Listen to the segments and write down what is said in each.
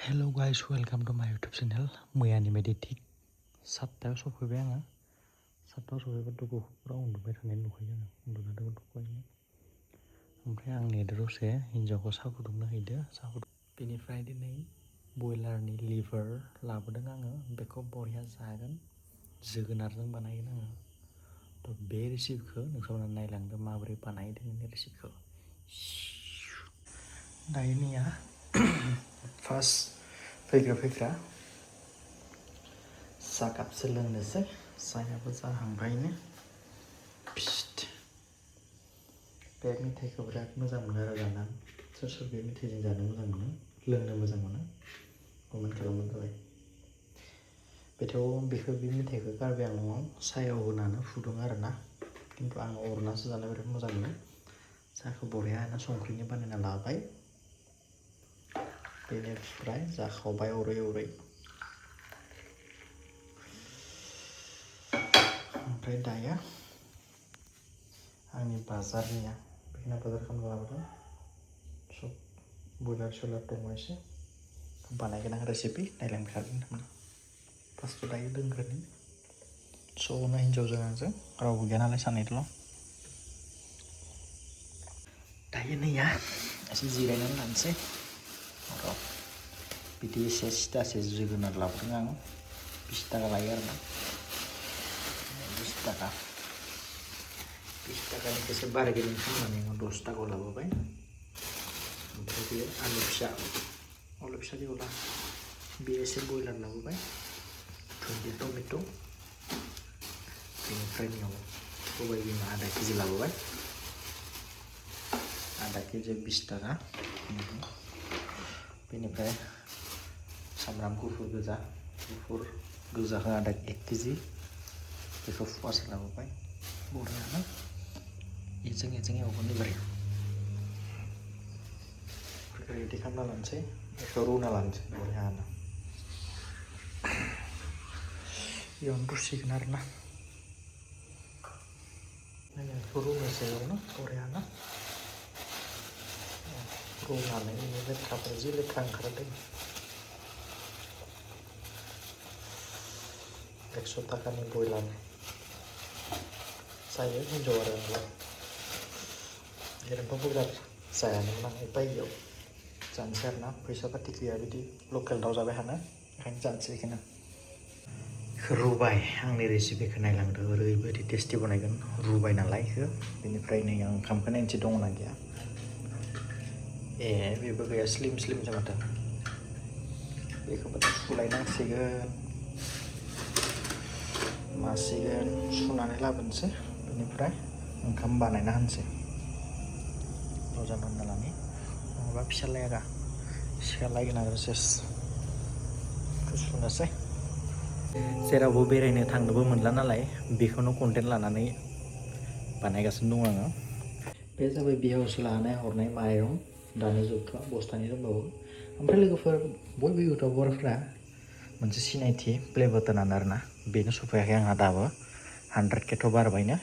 hello guys welcome to माय YouTube channel मैयानि बायदि थिग 7टायाव सफैबाय आङो 7टायाव सफैबाथ' गथ'फोरा उन्दुबाय थानाय नुखायो आङो उन्दुना दङ दहायनो ओमफ्राय आं नेदो दसे हिन्जावखौ साहा फुदुंनो हैदो बेनिफ्राय दिनै बयलारनि लिभार लाबोदों आङो बेखौ बरिया जागोन जोगोनारजों बानायगोन आङो थ' बे रेसिपिखौ नोंथांमोना नायलांदो माबोरै बानायदों बे रेसिपिखौ दायो नैया फार्स्ट फैग्रा साहा कापसे लोंनोसै साहायाबो जाहांबायनो फिस्ट बे मेथाइखौ बिराद मोजां मोनो आरो जानानै सोर सोर बे मेथाइजों जानो मोजां मोनो लोंनो मोजां मोनो कमेन्ट खालामबानो जाबाय बे मेथाइखौ कार्बि आंलंआव साहायाव होनानै फुदुङो आरोना खिन्थु आं अरनासो जानो बिराद मोजां मोनो साहाखौ बरियानो संख्रिनि बानायना लाबाय बेनिफ्राय जाखावबाय अरै ओमफ्राय दायो आंनि बाजारनिया बेखिना बाजार खालामना लाबोदों सब बयलार सयलार दङ एसे बानायगोन आं रेसिपि नायलांबाय थागोन नोंथांमोना फार्स्टआव दायो लोंग्रोनि स'नो हिन्जावजों आंजों रावबो गैया नालाय सानैदोल' दायो नैया एसे जिरायनानै लानोसै र' बिदि एसे सिथासे जोगोनार लाबोदों आं 20 थाखा लायो आरोना 20 थाखा 20 थाखानिखौसो बार्गेनिं खालामनानै आं 10 थाखायाव लाबोबाय ओमफ्राय बे आलु फिसा दिवला बे एसे बयलार लाबोबाय दुन्दिया टमेट' बेनिफ्राय नैयाव सबाय बिमा आधा केजि लाबोबाय आधा केजि 20 थाखा बेनिफ्राय सामब्राम गुफुर गोजाखौ 1 केजि बेखौ फुवासे लाबोबाय बरियानो एजों एवगोन एबार रेडि खालामना लानोसै बेखौ रुना लानोसै बरियानो बेयावनो रुसिगोन आरोना बेखौ रुनोसै बेयावनो बरियानो रुनानै लेथ्राफोर जि लेथ्रा ओंखारदों 100 थाखानि बयलार जायो हिन्जाव आरो आंलाय ओरैनोथ' बयलार जायानोमोन आं बाययाव जानोसै आरोना फैसा पाति गैया बिदि लकेल दाउ जाबाय थानो ओंखायनो जानोसै बेखौनो रुबाय आंनि रेसिपिखौ नायलांदो ओरैबायदि टेस्टि बानायगोन रुबाय नालाय बेखौ बेनिफ्राय नै आं ओंखामखौ नायनोसै दङना गैया बेबो गैया स्लिमसो माथो बेखौबो सुलायनांसिगोन मासिगोन सुनानै लाबोनोसै बेनिफ्राय ओंखाम बानायना होनोसै रजा होनना लानि नङाबा फिसालाया सिखालायगोन आरो सेस सुनोसै जेरावबो बेरायनो थांनोबो मोनला नालाय बेखौनो कन्टेन्ट लानानै बानायगासिनो दं आङो बे जाबाय बिहावसो लानाय हरनाय माइरं दानि जोबथ'आ बस्थानि दंबावो ओमफ्राय लोगोफोर बयबो इउटुबारफ्रा मोनसे सिनायथि प्ले बाटोनानो आरोना बेनो सफैयाखै आंहा दाबो 100K बारबायनो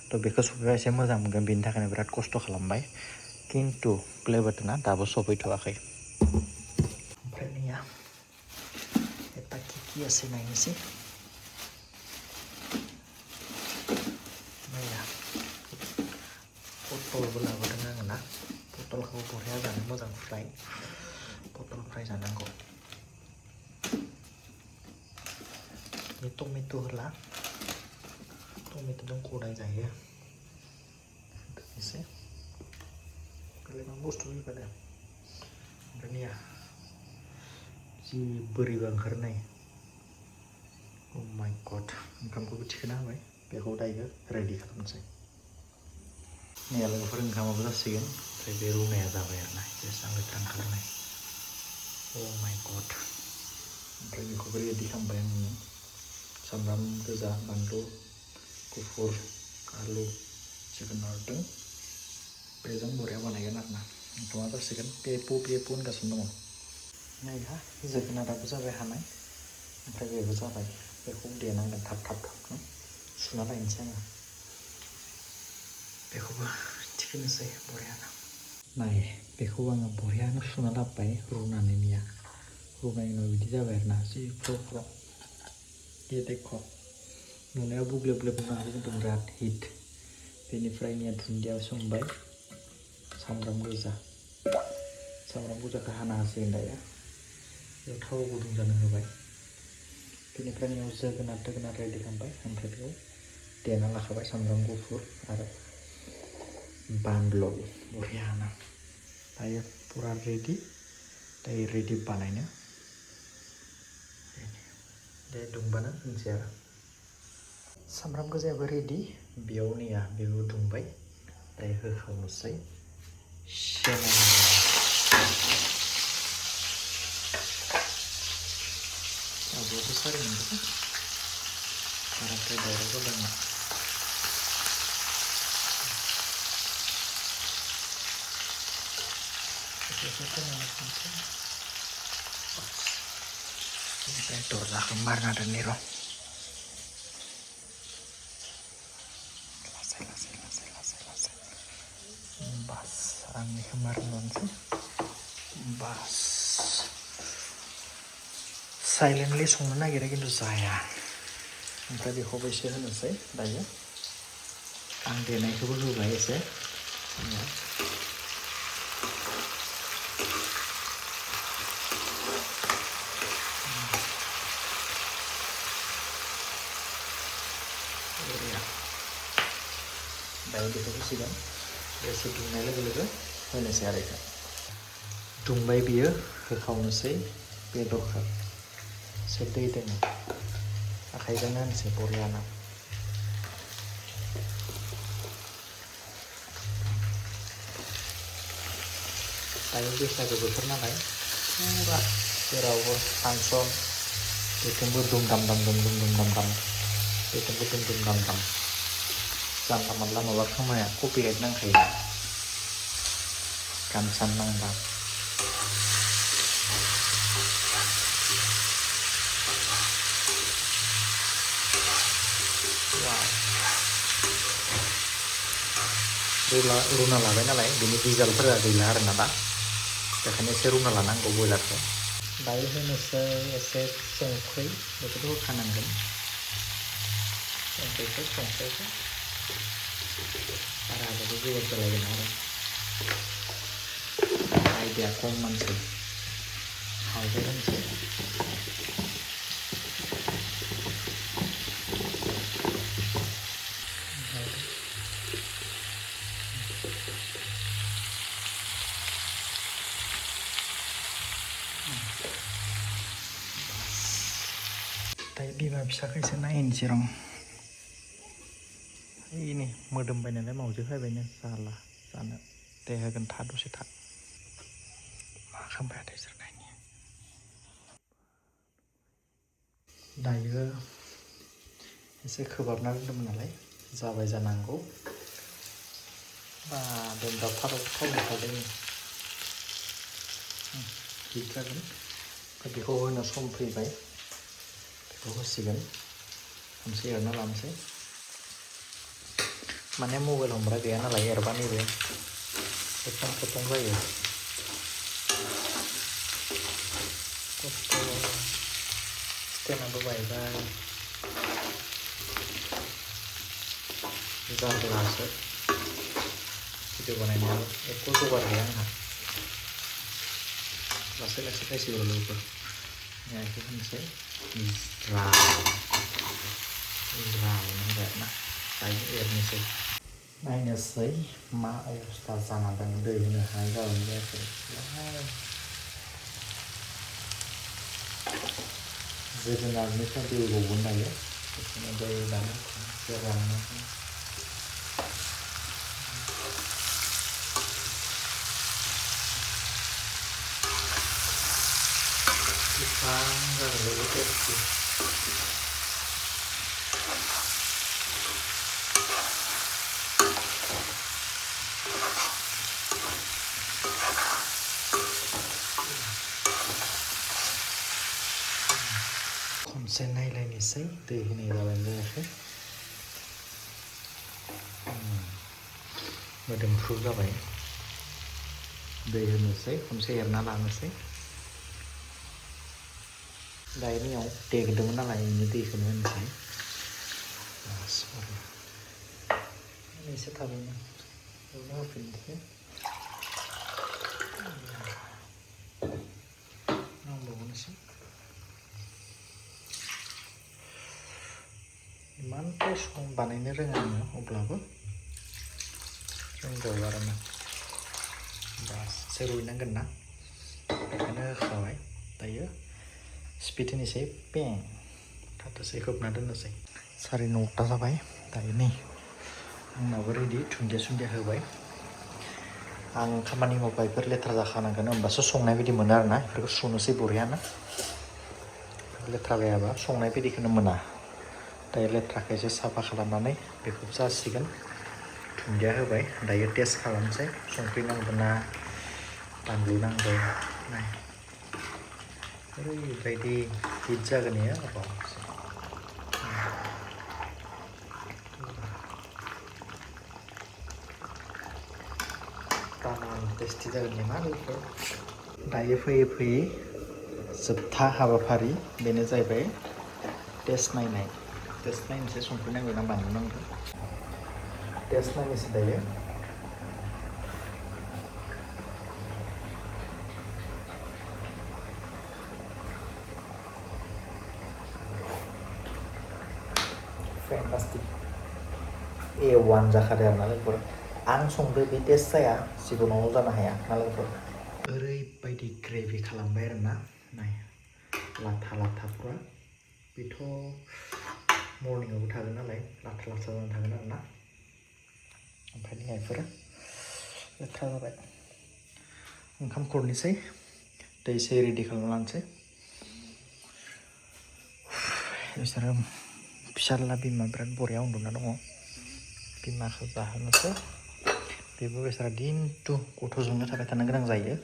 थ' बेखौ सफैबा एसे मोजां मोनगोन बेनि थाखायनो बिराद खस्थ' खालामबाय खिन्थु प्ले बाटोना दाबो सफैथ'वाखै ओमफ्राय नैया एटा कियासै नायनोसै नैया पटलबो लाबोदों आङो ना पटलखौ बरिया जानो मोजां पटल फ्राय जानांगौ बे टमेट' होला टमेट'जों गदाय जायो एसे बेलेग मा बुस्थु होफादों ओमफ्राय नैया जि बोरैबा ओंखारनाय अ माय गड ओंखामखौबो थिखोना होबाय बेखौ दायो रेडि खालामनोसै नैया लोगोफोर ओंखामाबो जासिगोन ओमफ्राय बे रुनाया जाबाय आरोना बेसेबां लेथ्रा ओंखारनाय अ माय गड ओमफ्राय बेखौबो रेडि खालामबाय आङो सामब्राम गोजा बानलु गुफुर आलु जोगोनारजों बेजों बरिया बानायगोन आरोना ओंखामा जासिगोन पेपु होनगासिनो दङ नायहा जोगोनाराबो जाबाय हानाय ओमफ्राय बेबो जाबाय बेखौ देनांगोन थाबनो सुना लायनोसै आङो बेखौबो थिखोनोसै बरियानो नाय बेखौ आङो बरियानो सुना लाबोबाय रुनानै मैया रुनाय उनाव बिदि जाबाय आरो ना जि फ्र' फ्र' ये देख' नुनायाव बुग्लेब ग्लेब नुनो हागौ खिन्थु बिराद हिट बेनिफ्राय दुन्दिया संबाय सामब्राम गोजाखौ हाना होसिगोन दायो बेयाव थाव गुदुं जानो होबाय बेनिफ्राय जोगोनार रेडि खालामबाय ओमफ्राय बेयाव देना लाखाबाय सामब्राम गुफुर आरो बानलु बरियानो दायो फुरा रेडि दायो रेडि बानायनो दे दुंबानो होनसै आरो सामब्राम गोजायाबो रेडि बेयाव बेबो दुंबाय दायो होखावनोसै बेयावबो सारि मोनदों बाराद्राय दावराव जादों दरजाखौ मारना दोननि र' लासै बास आंनिखौ मारनोसै बास साइलेन्टलि संनो नागिरो खिन्थु जाया ओमफ्राय बेखौबो एसे होनोसै दायो आं देनायखौबो होबाय एसे दायो बेखौ होसिगोन एसे दुंनाय लोगो लोगो होनोसै आरो बेखौ दुंबाय बियो होखावनोसै बेदरखौ एसे दै दोनो आखाइजोंनो होनोसै बरियानो दायो बैसागो बोथोर नालाय फुरा जेरावबो फांसन बेथिंबो दुम दाम बेथिंबो दुम दाम जानला मानला माबा खामाया कपिराइट नांखायो गान सान नांबा रुना लाबाय नालाय बिनि रिजाल्टफोरा गैला आरोना दा बेखायनो एसे रुना लानांगौ बयलारखौ दायो होनोसै एसे संख्रि बेखौथ' होखानांगोन संख्रिखौ बारा होबाबो गोबाब जालायगोन आरो आइडिया खम मानसि हालदै होनसै दायो बिमा फिसाखौ एसे नायनोसै र' इनि मोदोमबाय नालाय मावजो फैबायनो जाला जानो दे होगोन था दसे था मा खालामबाय थायो सोर नायनि दायो एसे खोबहाबना दोन्दोंमोन नालाय जाबाय जानांगौ बा दोनदाबथावनो थादों हिट जागोन बेखौ होनो सम फैबाय बेखौ होसिगोन खनसे एरना लानोसै माने मबाइल हमग्रा गैया नालाय एरबा नैबे खथं जायो खस्थ' स्टेनाबो बायबाय जारलासो भिडिअ बानायनायाबो एख' जगार गैया आंहा लासै खायसिगौ लोगोफोर बेखौ होनसै नांबाय आरोना दायो एरनोसै नायनोसै मा अबस्था जाना दं दै होनो हानाय जाबाय जायाखै जोगोनारनिफ्राय दै गगोन दायो बेखौनो दै दानो राननो जागोन लोगोफोर खनसे नायलायनोसै दै होनाय जाबाय जायाखै मोदोमफ्रु जाबाय दै होनोसै खनसे एरना लानोसै दायनियाव देग्रोदोंमोन नालाय इनि दैखौनो होनोसै बास एसे थाबैनो एवना होफिननोसै नांबावगोनसो इमानथ' सम बानायनो रोङा आङो अब्लाबो रोंगौ आरोना बास एसे रुइनांगोन ना बेखायनो होखाबाय दायो स्पिड होनोसै पें थाथोंसै खोबना दोननोसै 9:30 जाबाय दायो नै आंनाबो रेडि दुन्दिया सुन्दिया होबाय आं खामानि मावबा बेफोर लेथ्रा जाखानांगोन होमबासो संनाय बायदि मोनो आरोना बेफोरखौ सुनोसै बरियानो लेथ्रा जायाबा संनाय बायदिखौनो मोना दायो लेथ्राखौ एसे साफा खालामनानै बेखौ जासिगोन दुन्दिया होबाय दायो टेस्ट खालामसै संख्रि नांदोंना बानलु नांदों नाय ओरैबायदि हिट जागोन इयो बावसो तामाम टेस्टि जागोन इयो ना लोगोफोर दायो फैयै फैयै जोबथा हाबाफारि बेनो जाहैबाय टेस्ट नायनोसै संख्रि नांदों ना बानलु नांदों टेस्ट नायनोसै दायो फेन्टास्टिक A1 जाखादों आरोना लोगोफोर आं संदो बे टेस्ट जाया जिबनाव जानो हाया ना लोगोफोर ओरैबायदि ग्रेभि खालामबाय आरोना नाय लाथा लाथा पुरा बेथ' मर्निंआवबो थागोन नालाय लाथा लाथा जाना थागोन आरोना ओमफ्राय देहायफोरा लेथ्रा जाबाय ओंखाम खुरनोसै दै एसे रेडि खालामना लानोसै बिसोरो फिसाला बिमा बिराद बरिया उन्दुना दङ बिमाखौ जाहोनोसै बेबो बेसारा दिनथु गथ'जोंनो थाबाय थानो गोनां जायो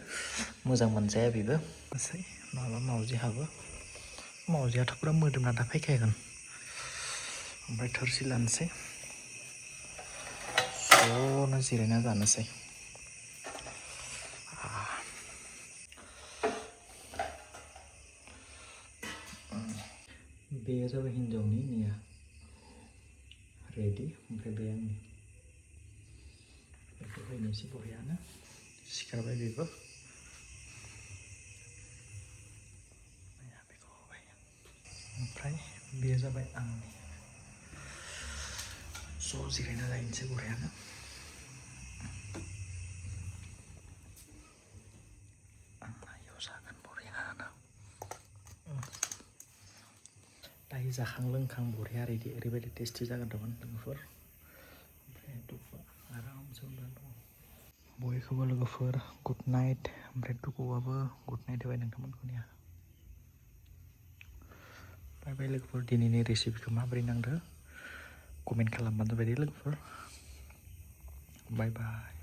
मोजां मोनजाया बेबो गासै माबा मावजि हाबो मावजियाथ' पुरा मोदोमना दा फैखागोन ओमफ्राय थोरसि लानोसै ज'नो जिरायना जानोसै बेयो जाबाय हिन्जावनि निया रेडि ओमफ्राय बे आंनि बेखौ होनोसै बरियानो सिखारबाय बेबो बेखौ होबाय ओमफ्राय बेयो जाबाय आंनि ज' जिरायना जाहैनोसै बरियानो आंनायाव जागोन बरियानो दायो जाखां लोंखां बरिया रेडि ओरैबायदि टेस्टि जागोन लोगोफोर ओमफ्राय दुखुआ आरामसे उन्दुना दङ बयखौबो लोगोफोर गुड नाइट ओमफ्राय दुखुआबो गुड नाइट होबाय नोंथांमोनखौनिया बाय बाय लोगोफोर दिनैनि रेसिपिखौ माबोरै नांदो कमेन्ट खालामबानो जाबाय दे लोगोफोर बाय बाय